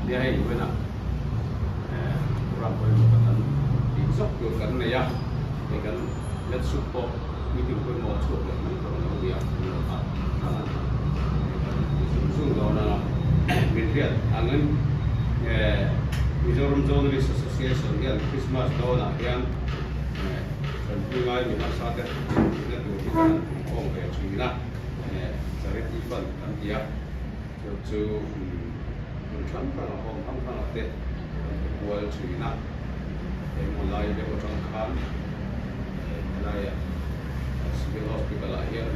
Nia hei vawiinah program pawimawh tak kan tih zawk tur kan nei a, hei kan let sup pawh meeting pawimawh a chhuak leh mai tawh a lo nia kan lo nghah nghal a ni. Kan ti zung zung dawn a, min hriat angin Mizoram Journalist Association hian Christmas dawnah hian tanpui ngai mi harsa te tihna tur hi kan han khawm ve thin a, Charity Fund kan ti a. Chu chu hmun hrang hrangah home hrang hrangah te kan pe kual thin a, engemaw lai deuh atang khan helaiah Civil Hospital ah hian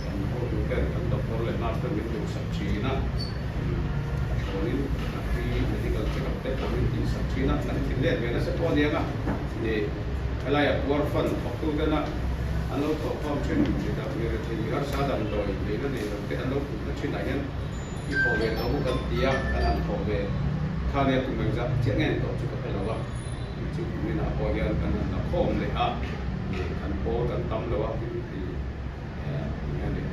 kan hotu ten kan doctor leh nurse ten min duhsak thin a, a thlawnin a free medical check up te pawh min tihsak thin a, kan thin let ve nasa pawh aniang a, helaiah puar fund thawktu tena an lo thawhkhawm thin mi rethei mi harsa damdawi neihna nei lo te an lo putna thinah hian i thawh ve tawh u kan ti a, kan han thawh ve kha nia tum engzah chiah nge ni tawh chu ka hre lo a, chu chu kuminah pawh hian kan han la khawm leh a, kan pawl kan tam lo a tin ti eng nge ni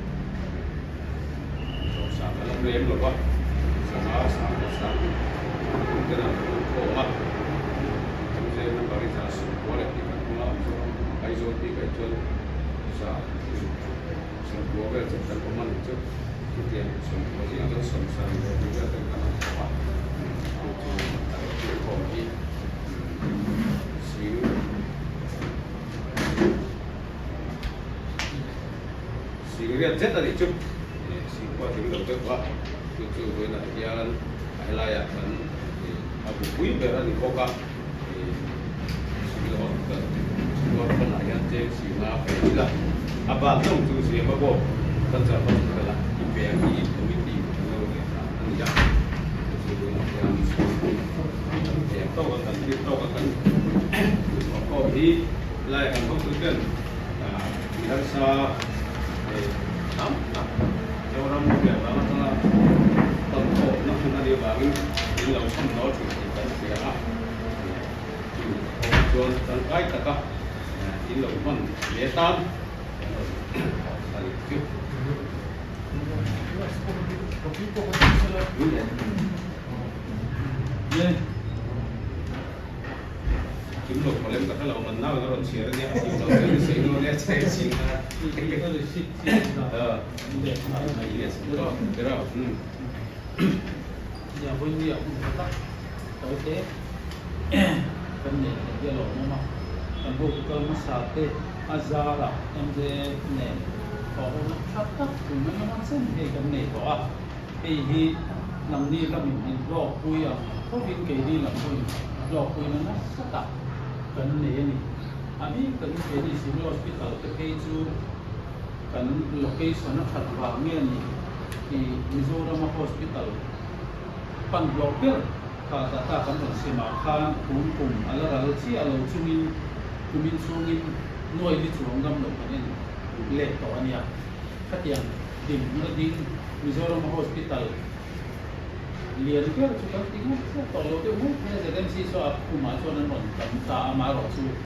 sawmsa kan awm lem lo va, sangha sang leh sang tum ten an lo khawm a, MJ member hi za sawmkua leh tih kan hmang a, Mizoram Aizawl bik ah hi chuan za sawmkua vel chauh kan awm a ni chu, chutiang sawmkua zingah chuan sawmsarih leh tih vel ten kan han thawk a, chu chu a lo thil khawm hi sing. Singriat zet a nih chu sing pawh a tling lo deuh a, chu chu vawiinah hian a helaiah kan a bupui ber a ni bawk a, Civil Hospital chhuar pawnah hian cheng sina pe ila a bak zawng chu Zema bawk Cancer Hospital ah i pe ang hi committee an lo reh dan a ni a, chu chu vawiinah hian kan tlem tawk a kan tir tawk a kan thawhkhawm hi helaiah kan hotuten Mi harsa leh tam tak Zoram hriat vang atanga tawn khawhna hmun a nih avangin min lo chhan dawl thin tih kan hria a, chu kawngah chuan tangkai taka in lo hman leh tan kan rawn thawh a ni chu. Kim lo pawh lem ka hre lo, man nau in a rawn chhiar a nia, a kim lo zel ni sei dawn e, chhe chhing a. Nia vawinia hun tha tak tawite kan nei thei hi a lawmawm a, kan hotu kal hmasa te a zara MJ nen thawhhona tha tak tun lama chen hei kan nei tawh a, Hei hi nangni lamin in hlawkpui ang thovin keini lam pawhin hlawkpuina nasa tak kan nei a ni. A bik takin keini Civil Hospital te phei chu kan location a that vang nge ni tih Mizorama hospital pan hlawh ber kha data kan rawn siamah khan kum kum a la ral chiah lo chungin kumin chhungin nuai li chuang dam lo kan en let tawh a nia. Khatiang dinhmun a ding Mizoram Hospital lian ber chu kan ti ngawt ngawt tawh lo deuh mai thei a, ZMC saw a khumah chuan an rawn tam ta a, amaherawhchu.